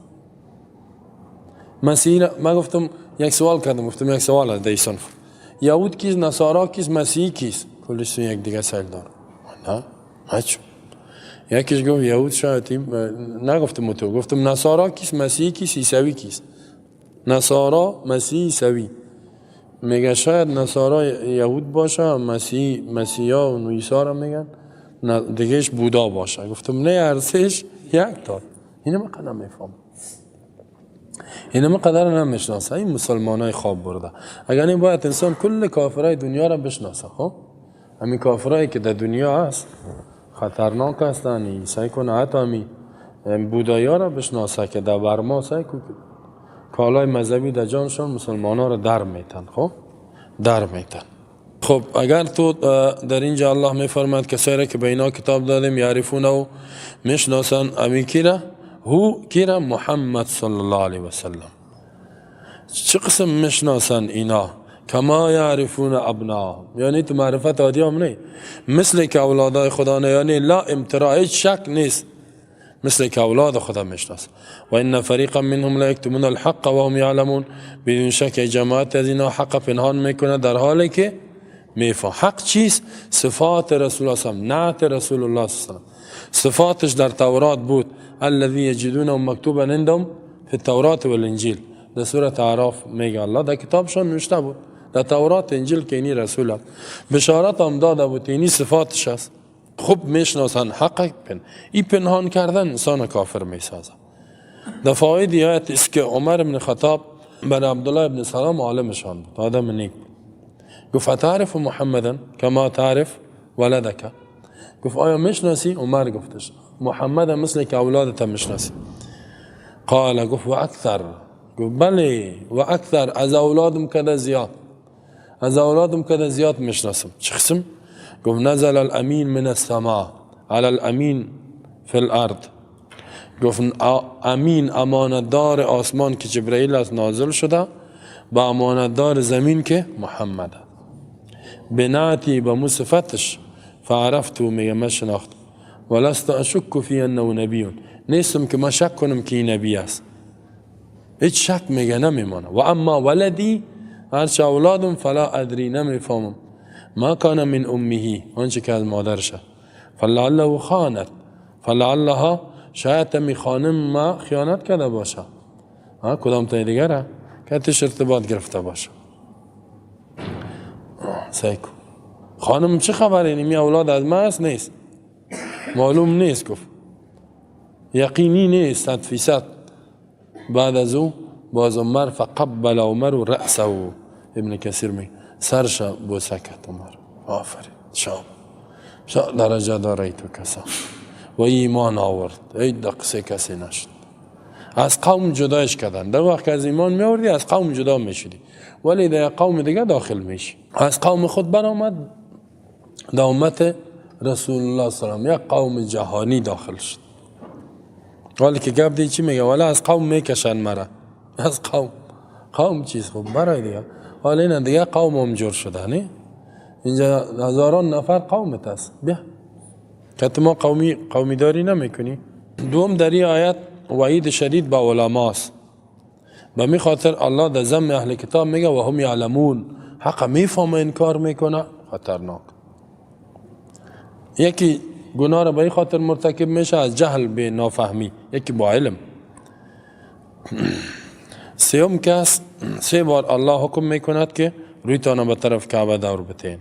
مسیح ما گفتم یک سوال کردم، گفتم یک سوال از دی صنف، یهود کیست، نصارا کیست، مسیحی کیست؟ کلش یک دیگه سیل داره. نه هیچ. یکیش گفت یهود شاید، نگفتم تو، گفتم نصارا کیست، مسیحی کیست، عیسوی کیست؟ نصارا، مسیحی، عیسوی. میگه شاید نصارا یهود باشه، مسیح مسیحا و عیسی را میگن، دیگهش بودا باشه. گفتم نه ارزش یک تا. اینو من قدر نمیفهمم، اینو من قدر نمیشناسه. این مسلمانای خواب برده. اگر این باید انسان کل کافرای دنیا را بشناسه. خب همین کافرایی که در دنیا هست خطرناک هستن، سعی کنه حتی همین بودایا را بشناسه که در برما سعی کنه کالای مذهبی در جانشان مسلمان ها را در میتن. خب در میتن. خب اگر تو در اینجا الله میفرماید کسایی را که به اینا کتاب دادیم یعرفونه و میشناسن، امین کی را؟ هو کی را؟ محمد صلی الله علیه و سلم. چه قسم میشناسن اینا؟ کما یعرفون ابناهم، یعنی تو معرفت عادی هم نه، مثل که اولادای خدا نه، یعنی لا امتراء، هیچ شک نیست، مثل که اولاد خدا میشناسن. و ان فریقا منهم لا یکتمون الحق وهم یعلمون، بدون شک جماعت از اینا حق پنهان میکنه در حالی که میفهم. حق چیست؟ صفات رسول الله صلی الله علیه و سلم، نعت رسول الله صلی الله علیه و سلم. صفاتش در تورات بود، الذی یجدونه مکتوبا عندهم فی التورات والانجیل. در سوره اعراف میگه الله در کتابشان نوشته بود، در تورات انجیل که اینی رسول است، بشارت هم داده بود، اینی صفاتش است. خوب میشناسن حق پن. این پنهان کردن انسان کافر میسازه. در فواید آیت است که عمر بن خطاب بر عبدالله بن سلام عالمشان بود، آدم نیک بود. گفت اتعرف محمدا کما تعرف ولدک؟ گفت آیا میشناسی؟ عمر گفتش محمد مثل که اولادت میشناسی. قال، گفت و اکثر. گفت بله و اکثر، از اولادم کده زیاد، از اولادم کده زیاد میشناسم. چه قسم؟ گفت نزل الامین من السماء على الامین فی الارض. گفت امین امانتدار آسمان که جبرئیل است نازل شده با امانتدار زمین که محمد است. بنعتی، به مو صفتش، فعرفت، میگه من شناخت. ولست اشک فی انه نبی، نیستم که من شک کنم که این نبی است، هیچ شک میگه نمیمانه. و اما ولدی، هرچه اولادم، فلا ادری، نمیفهمم، ما کان من امه، آنچه که از مادرشه، فلعله خانت، فلعلها، شاید می خانم ما خیانت کرده باشه، ها کدام تای دیگره که تش ارتباط گرفته باشه. سیکو خانم چه خبره؟ می اولاد از ما است نیست، معلوم نیست. گفت یقینی نیست 100%. بعد از او باز عمر فقبل عمر رأسه، ابن کثیر می سرش بوسه کرد عمر. آفرین، شاب شاب درجه داره تو کسا و ایمان آورد، ای قصه کسی نشد. از قوم جدایش کردن. در وقت که از ایمان میوردی از قوم جدا میشدی، ولی در قوم دیگه داخل میشی. از قوم خود برآمد، در امت رسول الله صلی الله علیه و یک قوم جهانی داخل شد. ولی که گپ دی چی میگه؟ ولی از قوم میکشن مرا، از قوم. قوم چیز خوب برای دیگه، حالا اینا دیگه قوم هم جور شده نه؟ اینجا هزاران نفر قومت است، بیا که ما قومی داری نمیکنی. دوم، در این آیت وعید شدید با علماست. به می خاطر الله در ذم اهل کتاب میگه و هم یعلمون. حق میفهمه انکار میکنه، خطرناک. یکی گناه را به این خاطر مرتکب میشه از جهل، به نافهمی، یکی با علم. سیوم کس، سه بار الله حکم میکند که رویتان به طرف کعبه دور بتین.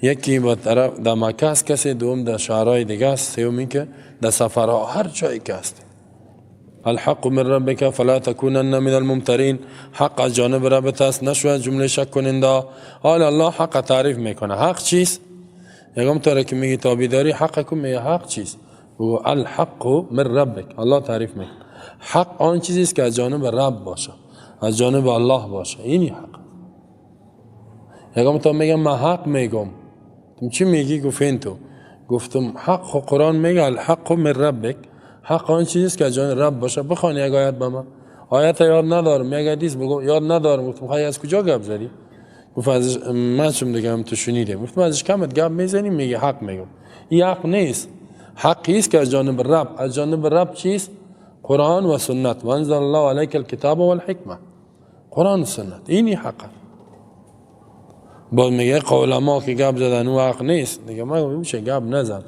یکی به طرف در مکه است کسی، دوم در شهرهای دیگه است، سوم که در سفرها، هر جایی که است. الحق من ربک فلا تکونن من الممترین. حق از جانب ربت است، نشو از جمله شک کننده. حال الله حق تعریف میکنه. حق چیست؟ یکم طوره که میگی تابعداری حق کن، میگه حق چیست؟ و الحق من ربک. الله تعریف میکنه. حق آن چیزی است که از جانب رب باشه، از جانب الله باشه، اینی حق. یکم تا میگم من حق میگم، تو چی میگی؟ گفت تو گفتم حق، خو قرآن میگه الحق من ربک. حق آن چیزی است که از جانب رب باشه. بخوان یک آیت به من. آیت یاد ندارم. یک حدیث بگو. یاد ندارم. گفتم خواهی از کجا گپ زدی؟ گفت از من چون دیگه هم تو شنیدیم. گفتم ازش کمت گپ میزنی میگه حق میگم. این حق نیست. حقی است که از جانب رب. از جانب رب چیست؟ قرآن و سنت. و انزل الله علیک الکتاب والحکمه. قرآن و سنت، اینی حق. باز میگه علما که گپ زدن او حق نیست. دیگه ما میشه گپ نزن.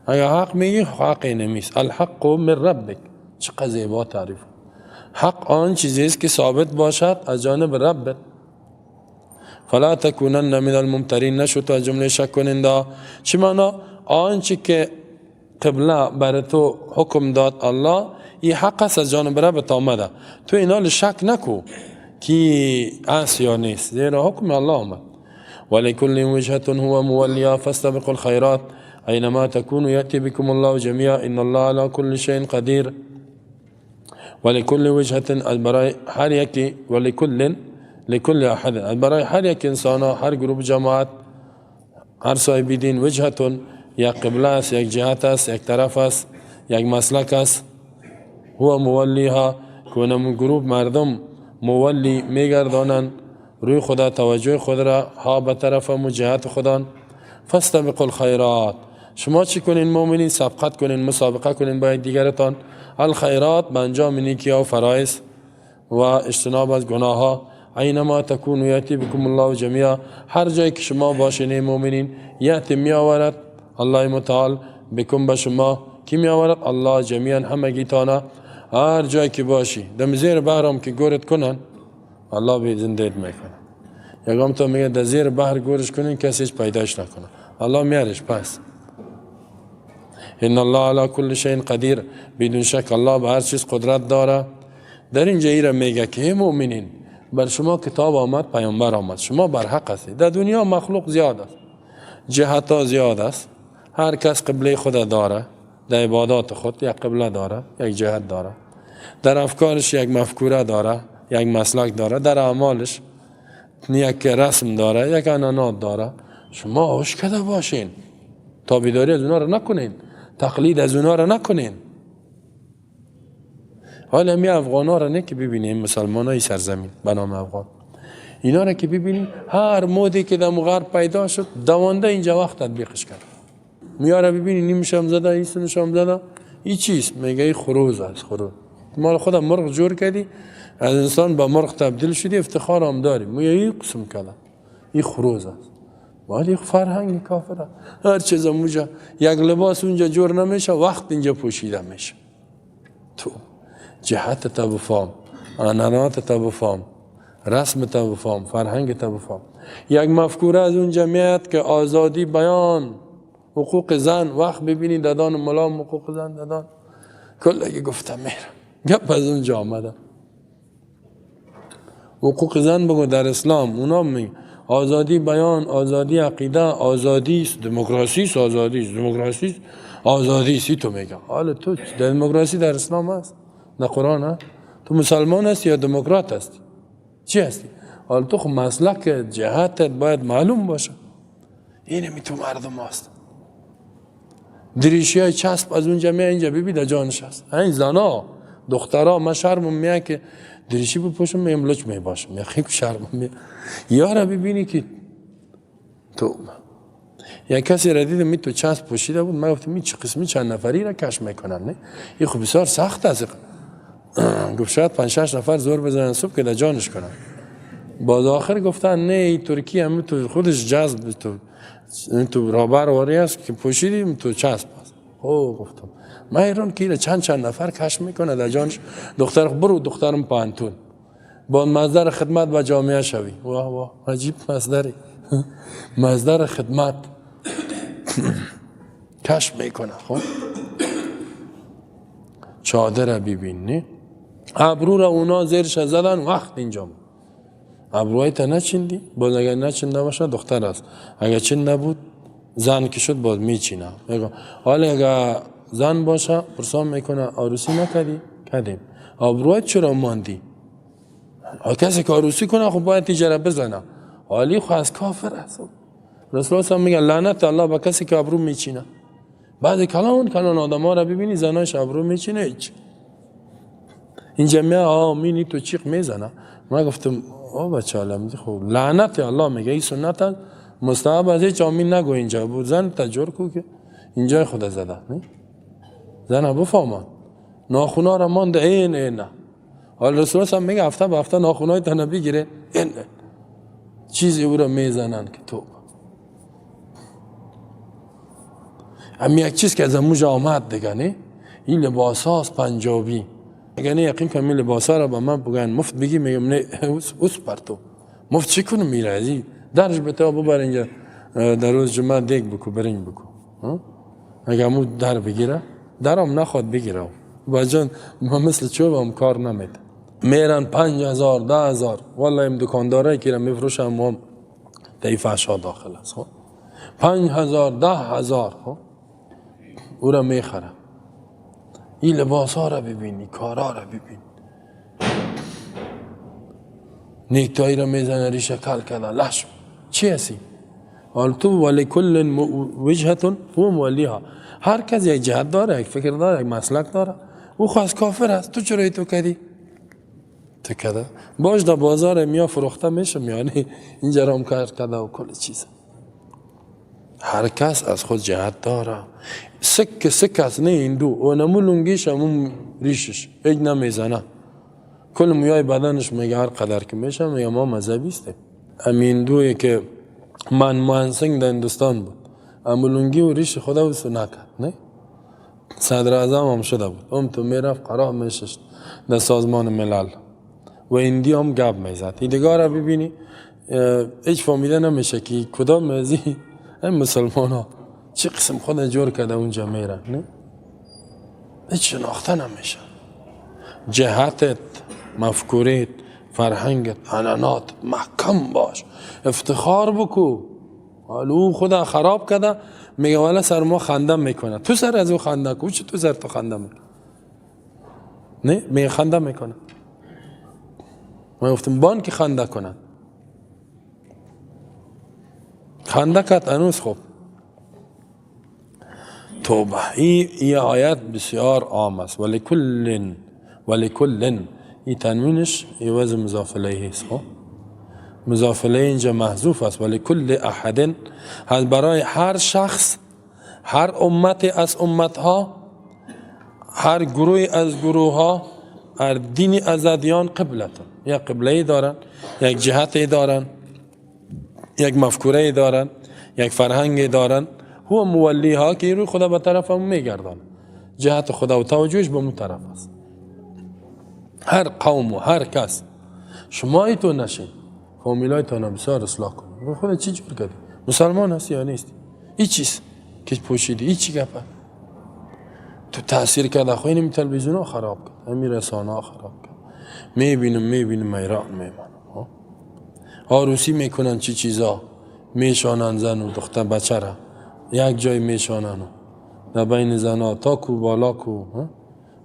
اگه حق میگی حق نمیست. الحق من ربک. چقدر زیبا تعریف. حق آن چیزی است که ثابت باشد از جانب ربت. فلا تکونن من الممترین، نشو تو از جمله شک کننده. چی معنا؟ آنچه که قبله بر تو حکم داد الله، این حق است، از جانب ربت آمده. تو اینا شک نکو که است یا نیست، زیرا حکم الله آمد. ولكل وجهة هو موليها فاستبقوا الخيرات أينما تكونوا يأتي بكم الله جميعا إن الله على كل شيء قدير. ولكل وجهة، برای هر یکی، ولكل، لكل أحد، برای هر یک انسان، هر گروه جماعت، هر صاحب دین، وجهة، یک قبله است، یک جهت است، یک طرف است، یک مسلک است. هو مولیها، که گروه مردم مولی میگردانند روی خدا، توجه خود را ها به طرف مجهت خدا. فاستبقوا الخیرات، شما چی کنین مؤمنین؟ سبقت کنین، مسابقه کنین با دیگرتان. الخیرات، به انجام نیکی و فرایض و اجتناب از گناه ها. اینما تکونوا یأتی بکم الله جمیعا. هر جایی که شما باشین مؤمنین، یأتی، می آورد الله متعال، بکم، به شما. کی می آورد؟ الله. جمیعا، همگی تانه. هر جایی که باشی، دم زیر بحرم که گورت کنن، الله به زنده میکنه. یکم تو میگه در زیر بحر گورش کنین، کسی هیچ پیداش نکنه، الله میارش پس. ان الله علی کل شیء قدیر. بدون شک الله به هر چیز قدرت داره. در اینجا ایره میگه که مؤمنین بر شما کتاب آمد، پیامبر آمد، شما بر حق هستید. در دنیا مخلوق زیاد است، جهت ها زیاد است، هر کس قبله خود داره، در عبادات خود یک قبله داره، یک جهت داره، در افکارش یک مفکوره داره، یک مسلک داره، در اعمالش یک رسم داره، یک عنعنات داره. شما هوش کده باشین، تابعداری از اونا رو نکنین، تقلید از اونا رو نکنین. حالا می افغان ها رو نه که ببینیم، مسلمان های سرزمین به نام افغان، اینا رو که ببینیم هر مودی که در غرب پیدا شد دوانده اینجا وقت تطبیقش کرد. میاره ببینی نیمشم زده، ایسونشم زده، این چیست؟ میگه این خروز است. خروز مال خودم مرغ جور کردی، از انسان به مرغ تبدیل شدی، افتخار هم داری. میگه این قسم کرده، این خروز است. ولی فرهنگ کافره، هر چیز اونجا یک لباس اونجا جور نمیشه، وقت اینجا پوشیده میشه. تو جهت تا بفهم، عنعنات تا بفهم، رسم تا بفهم، فرهنگ تا بفهم. یک مفکوره از اونجا میاد که آزادی بیان، حقوق زن، وقت ببینی دادان ملام حقوق زن دادان کلگی گفتم میرم گپ از اونجا آمده. حقوق زن بگو در اسلام، اونا میگن آزادی بیان، آزادی عقیده، آزادی است، دموکراسی است، آزادی است، دموکراسی است، آزادی است. تو میگم حالا تو دموکراسی در اسلام است، در قرآن هست؟ تو مسلمان هستی یا دموکرات هستی؟ چی هستی؟ حالا تو خب مسلک جهتت باید معلوم باشه. اینه می تو مردم هست. دریشی های چسب از اونجا می اینجا ببین در جانش هست. این زنا دخترها، من شرمم میاد که دریشی بپوشم، میم لچ می باشم، یا خیلی شرمم میاد. یارا ببینی که تو یک کسی را دیدم می تو چسب پوشیده بود، من گفتم می چه قسمی چند نفری را کش میکنن؟ نه این خب بسیار سخت است. گفت شاید 5-6 نفر زور بزنن صبح که در جانش کنن. باز آخر گفتن نه این ترکی هم تو خودش جذب تو رابر واری است که پوشیدیم تو چسب است. او گفتم من ایران که چند نفر کش میکنه در جانش. دختر برو دخترم پانتون با مصدر خدمت به جامعه شوی. واه واه عجیب مصدری، مصدر خدمت کش میکنه. خب چادر ببین، نه ابرو را اونا زیرش زدن وقت اینجا ابروهای تا نچیندی، باز اگر نچینده باشه دختر است، اگر چین نبود زن که شد باز میچینه. حالا اگر زن باشه پرسان میکنه عروسی نکردی؟ کردیم. ابروهای چرا ماندی؟ کسی که عروسی کنه خب باید تیجره بزنه. حالی خو از کافر است. رسول الله میگه لعنت الله به کسی که ابرو میچینه. بعد کلان کلان آدم ها را ببینی زناش ابرو میچینه هیچ. اینجا میاد آمینی تو چیق میزنه. من گفتم او بچه عالم خب لعنت الله میگه این سنت است، مستحب از هیچ آمین نگو اینجا بود زن تجور کو که اینجا خدا زده نه زن بفهمان ناخونا را مانده این این نه. حالا رسول الله میگه هفته به هفته ناخونای تنه بگیره این چیزی او را میزنن که تو هم یک چیز که از موج آمد دیگه نه این لباس هاست پنجابی. اگر نه یقین کنم این لباس ها را به من بگن مفت بگی میگم نه اوس بر تو مفت چی کنم میره از این درش به تو ببر اینجا در روز جمعه دیگ بکو برنج بکو. اگر مو در بگیره درم نخواد بگیره با جان ما مثل چوب هم کار نمیده. میرن 5000 10000 والله این دکاندارایی که را میفروشن هم در فحشا داخل است. 5000 10000 خب او را میخره. این لباس ها را ببینی، کارا را ببینی، نیکتایی را میزنه ریشه کل کرده لش چی هستی؟ حال تو ولی کل وجهتون هو مولیها. هر کس یک جهت داره، یک فکر داره، یک مسلک داره. او خواست کافر است، تو چرا تو کردی؟ تو کرده باش در بازار میا فروخته میشه، یعنی اینجا رام کرده و کل چیز. هر کس از خود جهت داره. سک سک است نه هندو و نمو لنگیش همون ریشش هیچ نمیزنه، کل مویای بدنش میگه هر قدر که میشه میگه ما مذهبی استیم. ام هندوی که منموهن سنگ در هندوستان بود امو لنگی و ریش خدا وسو نکرد، نه صدر اعظم هم شده بود، هم تو میرفت قرار میششت در سازمان ملل و هندی هم گپ میزد. این دیگه را ببینی هیچ فهمیده نمیشه که کدام ازی این مسلمان ها چه قسم خود جور کرده اونجا میرن، نه هیچ شناخته نمیشه. جهتت، مفکوریت، فرهنگت، عنعنات محکم باش، افتخار بکو. حالا او خدا خراب کرده، میگه والا سر ما خنده میکنه، تو سر از او خنده کو، چه تو سر تو خنده میکنه؟ نه میگه خنده میکنه. ما گفتم بان که خنده کنن، خنده کرد انوس. خوب توبه. این آیت بسیار عام است. ولکل، ولکل این تنوینش عوض مضاف الیه است. خب مضاف الیه اینجا محذوف است. ولکل احد، برای هر شخص، هر امت از امتها، هر گروه از گروه ها، هر دینی از ادیان قبلتن، یک قبله دارن، یک جهت دارن، یک مفکوره دارن، یک فرهنگ دارن. هو مولی ها که روی خدا به طرف هم میگردان، جهت خدا و توجهش به اون طرف است. هر قوم و هر کس، شما تو نشین، فامیلای تو بسیار اصلاح کن. خدا چی جور کردی؟ مسلمان هستی یا نیستی؟ این چیز که پوشیدی، این چی گپه؟ تو تاثیر کرده. خو اینم تلویزیون ها خراب کرد، همین رسانه ها خراب کرد. میبینم میبینم ایران میمانم عروسی میکنن، چی چیزا میشانن، زن و دختر بچه را یک جای میشانن و در بین زنها تا کو بالا کو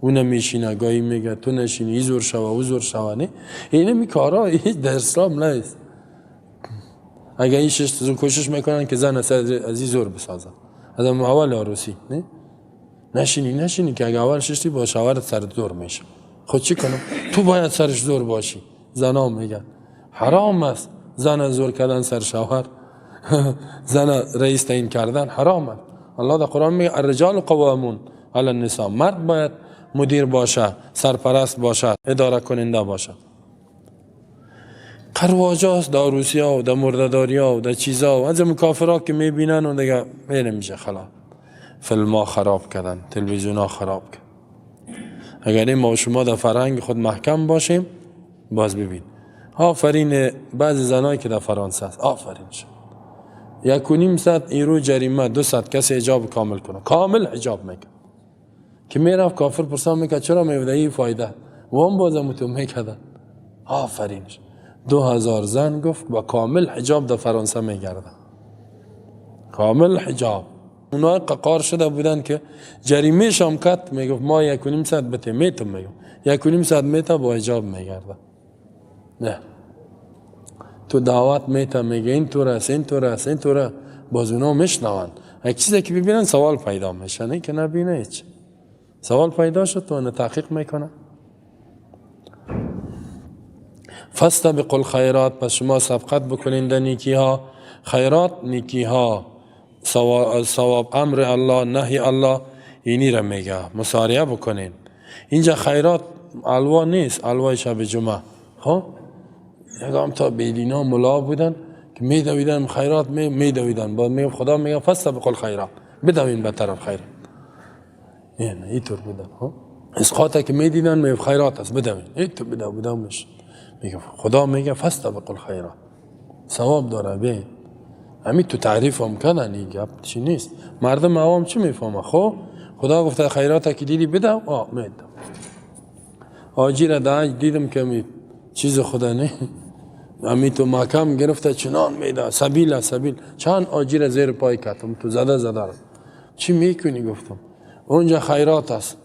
اون میشینه، گاهی میگه تو نشینی، ای زور شوه او زور شوه. نه اینه می کارا هیچ در اسلام نیست. اگه این شش کوشش میکنن که زن از این زور بسازن، از اول عروسی نه نشینی نشینی که اگه اول ششتی با شوهرت سر زور میشه. خود چی کنم؟ تو باید سرش زور باشی. زنا میگن حرام است زن زور کردن سر شوهر، زن رئیس تعیین کردن حرام است. الله در قرآن میگه الرجال قوامون علی النساء، مرد باید مدیر باشه، سرپرست باشه، اداره کننده باشه. قرواجاست در روسیا و در مردداریا و در چیزا و از کافرها که میبینن و دیگه میشه خلاص. فیلم ها خراب کردن، تلویزیون ها خراب کردن. اگر این ما شما در فرهنگ خود محکم باشیم باز ببین. آفرین بعضی زنایی که در فرانسه است، آفرین شد. 1.5 یورو جریمه، 200 کسی حجاب کامل کنه، کامل حجاب میکنه. که میرفت کافر پرسان میکرد چرا میوده این فایده، و هم بازم تو میکردن. آفرینش. 2000 زن گفت با کامل حجاب در فرانسه میگردن، کامل حجاب. اونها ققار شده بودن که جریمه شام کت میگفت ما 1.5 بته میتم، میگم 1.5 میتا با حجاب میگردن. نه تو دعوت میتا میگه این طور است، این طور است، این طور، باز اونا میشنون. یک چیزی که ببینن سوال پیدا میشه، نه که نبینه هیچ سوال پیدا شد تو تحقیق میکنه. فاستبقوا الخیرات، پس شما سبقت بکنین در نیکی ها. خیرات نیکی ها، ثواب امر الله، نهی الله، اینی را میگه مسارعه بکنین. اینجا خیرات الوا نیست، الوای شب جمعه. خب یکم تا بیدینا ملا بودن که میدویدن خیرات میدویدن، بعد میگه خدا میگه فاستبقوا الخیرات، بدوین به طرف خیرات. یعنی اینطور بودن. خب اسقاطه که میدیدن میگه خیرات است، بدوین، اینطور بدو بدومش. میگه خدا میگه فاستبقوا الخیرات، ثواب داره. بین همین تو تعریف هم کردن، این گپ چی نیست. مردم عوام چی میفهمه؟ خب خدا گفته خیرات که دیدی بده، آه میدم. آجی را ده دیدم که می چیز خدا نه، همین تو محکم گرفته چنان میده، سبیل سبیل چند آجی را زیر پای کردم تو زده زده را. چی میکنی؟ گفتم اونجا خیرات است.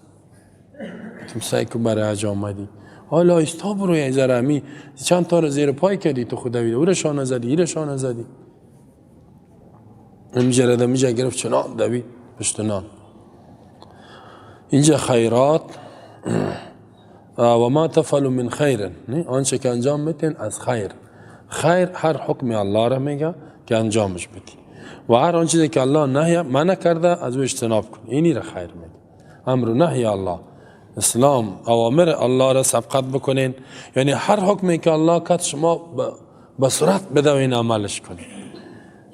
گفتم سعی کن برای حج آمدی، حالا ایستا برو یه ذره، همی چند تا را زیر پای کردی تو خود دویده، او را شانه زدی، ای را شانه زدی. اینجا را اینجا گرفت چنان دوید پشت نان. اینجا خیرات و ما تفعلوا من خیر، آنچه که انجام میتین از خیر. خیر هر حکم الله را میگه که انجامش بدی و هر آن چیزی که الله نهی منع کرده از او اجتناب کن، اینی را خیر میگه. امر و نهی الله، اسلام اوامر الله را سبقت بکنین، یعنی هر حکمی که الله کرد شما به صورت بدوین عملش کنین.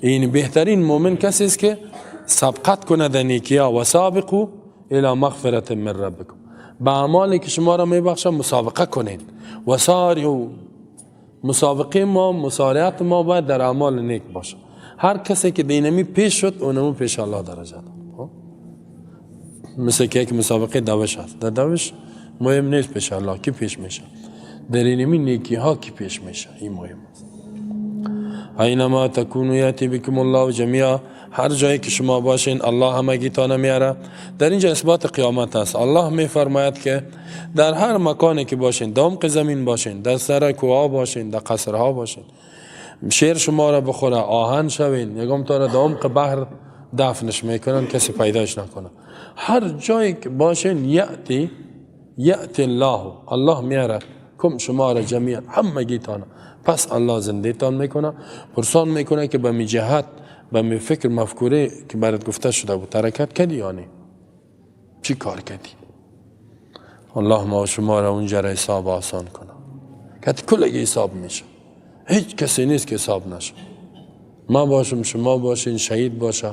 این بهترین مؤمن کسی است که سبقت کنه در نیکیا. و سابقوا الی مغفرة من ربکم، به اعمالی که شما را میبخشه مسابقه کنین. و سارعوا، مسابقه ما، مسارعت ما باید در اعمال نیک باشه. هر کسی که دینمی پیش شد اونمو پیش الله درجه داره. مثل که یک مسابقه دوش هست، در دوش مهم نیست پیش الله کی پیش میشه. در اینمی نیکی ها کی پیش میشه، این مهم است. اینما تکونوا یاتی بکم الله جمیعا، هر جایی که شما باشین الله همگی تانه میاره. در اینجا اثبات قیامت است. الله میفرماید که در هر مکانی که باشین، در عمق زمین باشین، در سر کوه باشین، در قصرها باشین، شیر شما را بخوره، آهن شوین، یگم تا را در عمق بحر دفنش میکنن، کسی پیداش نکنه. هر جایی که باشین یأتی یأتی الله، الله میاره کم شما را جمیعا، همگی تانه. پس الله زنده تان میکنه، پرسان میکنه که به می جهت، به می فکر مفکوره که برات گفته شده بود حرکت کردی یا نه، چی کار کردی؟ الله ما شما را اونجا را حساب آسان کنه که کلگی حساب میشه، هیچ کسی نیست که حساب نشه. ما باشم، شما باشین، شهید باشه،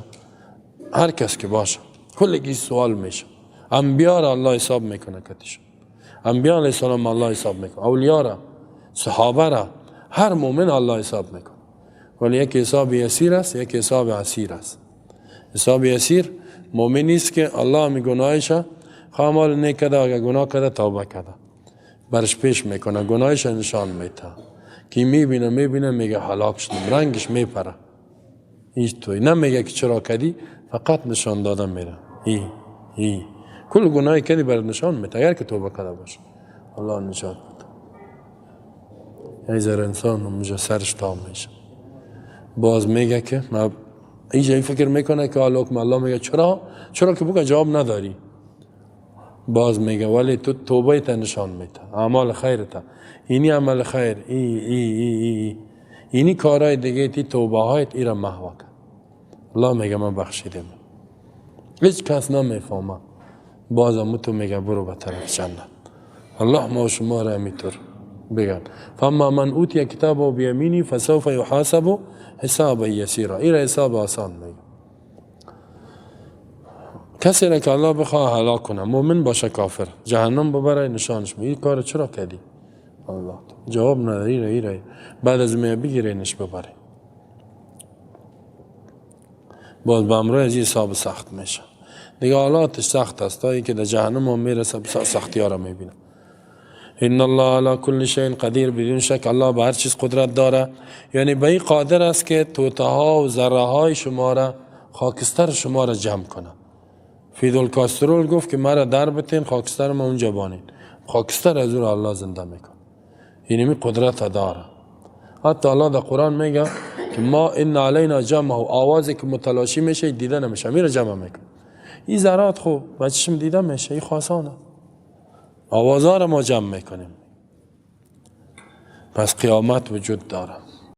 هر کس که باشه کلگی سوال میشه. انبیا را الله حساب میکنه کتش، انبیا علیه السلام الله حساب میکنه، اولیا را، صحابه را، هر مؤمن الله حساب میکنه. ولی یک حساب یسیر است، یک حساب عسیر است. حساب یسیر مؤمن نیست که الله می گناهش خامال نیک کرده، اگر گناه کرده توبه کرده، برش پیش میکنه، گناهش نشان میده که میبینه میبینه میگه هلاک شدم، رنگش میپره، هیچ توی نمیگه که چرا کردی، فقط نشان دادن میره. ای ای کل گناهی کردی برات نشان میده اگر که توبه کرده باشه. الله نجات بده. یه ذره انسان اونجا سرش تام میشه، باز میگه که ما اینجا این فکر میکنه که حالا حکم الله، میگه چرا؟ چرا که بگه جواب نداری. باز میگه ولی تو توبه تا نشان میده، اعمال خیر تا، اینی عمل خیر، ای ای ای ای اینی کارهای دیگه تی توبه هایت ای را محو کرد. الله میگه من بخشیدم، هیچ کس نمیفهمه. بازم تو میگه برو به طرف جنت. الله ما شما را همیطور بگن. فاما من اوتی کتابه بیمینی فسوف یحاسب حسابا یسیرا، این را حساب آسان میگه. کسی را که الله بخواه هلاک کنه، مؤمن باشه کافر، جهنم ببره، نشانش میده این کار چرا کردی؟ الله جواب نداری، ای را بعد از می بگیرینش ببره. باز به امرای از حساب سخت میشه دیگه، حالاتش سخت است تا اینکه در جهنم هم میرسه، بسیار سختی ها را میبینه. ان الله علی کل شیء قدیر، بدون شک الله به هر چیز قدرت داره، یعنی به این قادر است که توته ها و ذره های شما را، خاکستر شما را جمع کنه. فیدل کاسترول گفت که مرا در بتین، خاکستر ما اونجا بانین، خاکستر از او را الله زنده میکنه. یعنی می قدرت داره. حتی الله در قرآن میگه که ما ان علینا جمعه، آوازی که متلاشی میشه دیده نمیشه، میره جمع میکنه. این ذرات خب با چشم دیده میشه، این خاصانه، آوازها را ما جمع میکنیم. پس قیامت وجود داره.